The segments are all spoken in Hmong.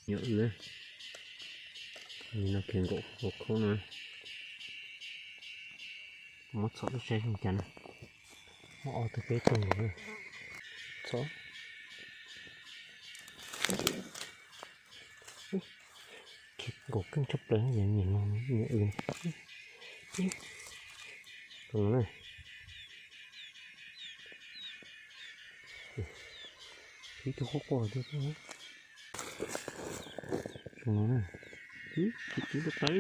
Nyuam w, no khiav nkaum hauv khaub no. Muab txhom lub saib zoo cas na. Muab ob tug peb tug nkaus na. Txhom. Khiav nkaum keej tshaj plaws, yog niam no nyuam w. Tus no na. Ib tug quaj quaj thiab. Tus no na. Khiav tib tau tau.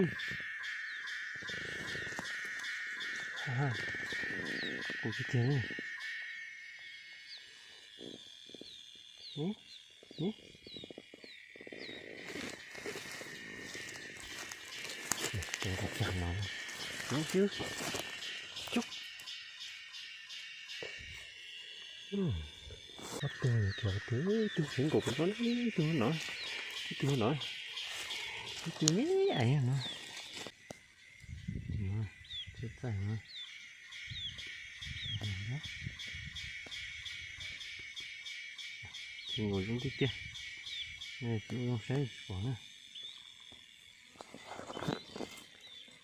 Qus tiag tiag li. Cov cag no, cub, cub. Ob tug, ib tug khiav nkaum pem no, ib tug no, ib tug no, ib tug me ais no. Txaij txaij no. Tsis nkaus zoo tiag tiag. Tsis zoo saib tsis pom na.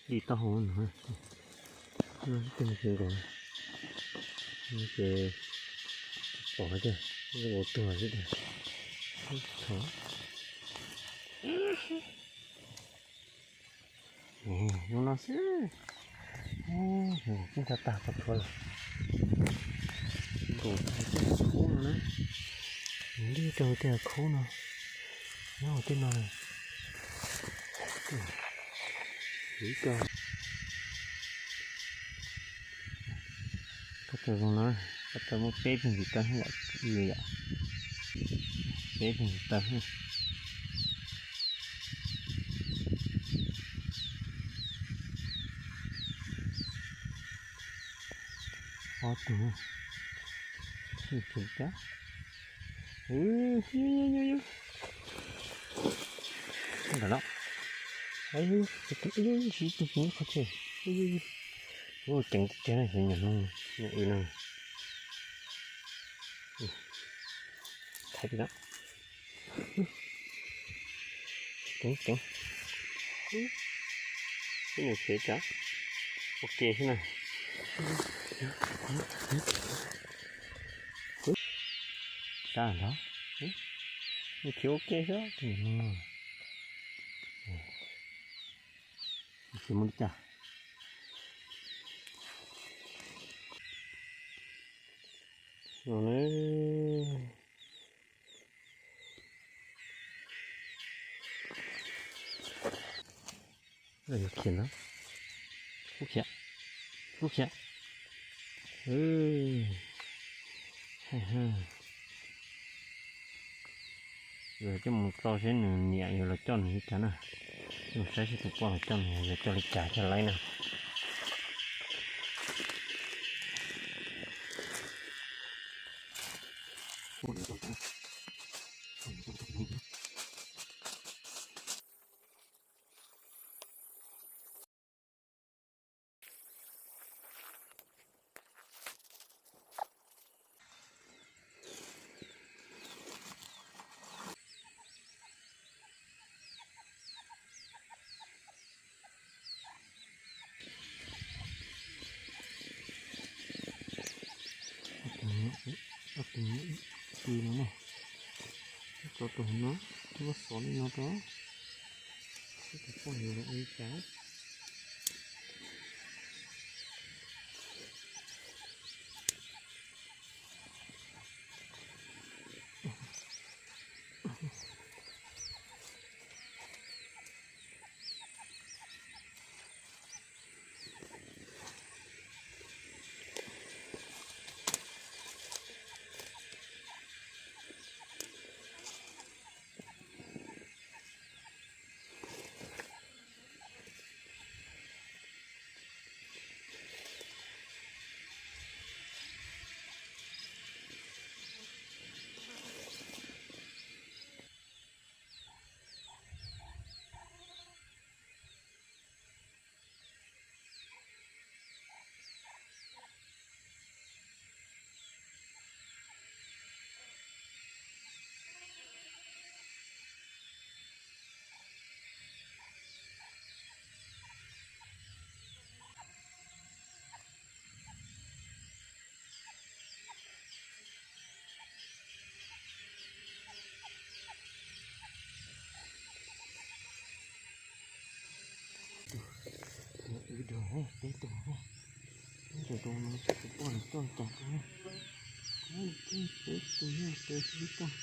Li taub hau no, no tsis nkaus. Ces pom tiag, ua tuag xwb tiag. Zoo no xwb. Nkaus tag tag txhua txhua lawm. Nkaus tag tej khub no na. Nws ntig rau tej khub no. Nyob hauv tej no. Ib co. Koj tau zoo no, koj tau muaj peb pheej ntsis taw yom, yom. Peb pheej ntsis taw. Ob tug, ib tug cab. Ntawm no. Ib tug qhov tseem, ceev tiag tiag na, nyuam no, nyuam w no. Thaiv li no. Ceev ceev. Ib nus khiav cas ua ke xwb na. Sab nrho, nws khiav ua ke xwb. Tsis muaj li cas. Khiav ntag. Kuj khiav. Kuj khiav. Yuav coj mus tso seb nws niam yuav los coj nws li cas na. Mus saib seb tus poj los coj nws yuav coj li cas coj laib na. Tus no na, tso tus no, muab xov li no rau, seb tus poj yuav ua li cas. Peb tus, peb tus, peb tus no, peb tus poj niam tuaj cas tus, peb tus, peb tus.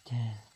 Ces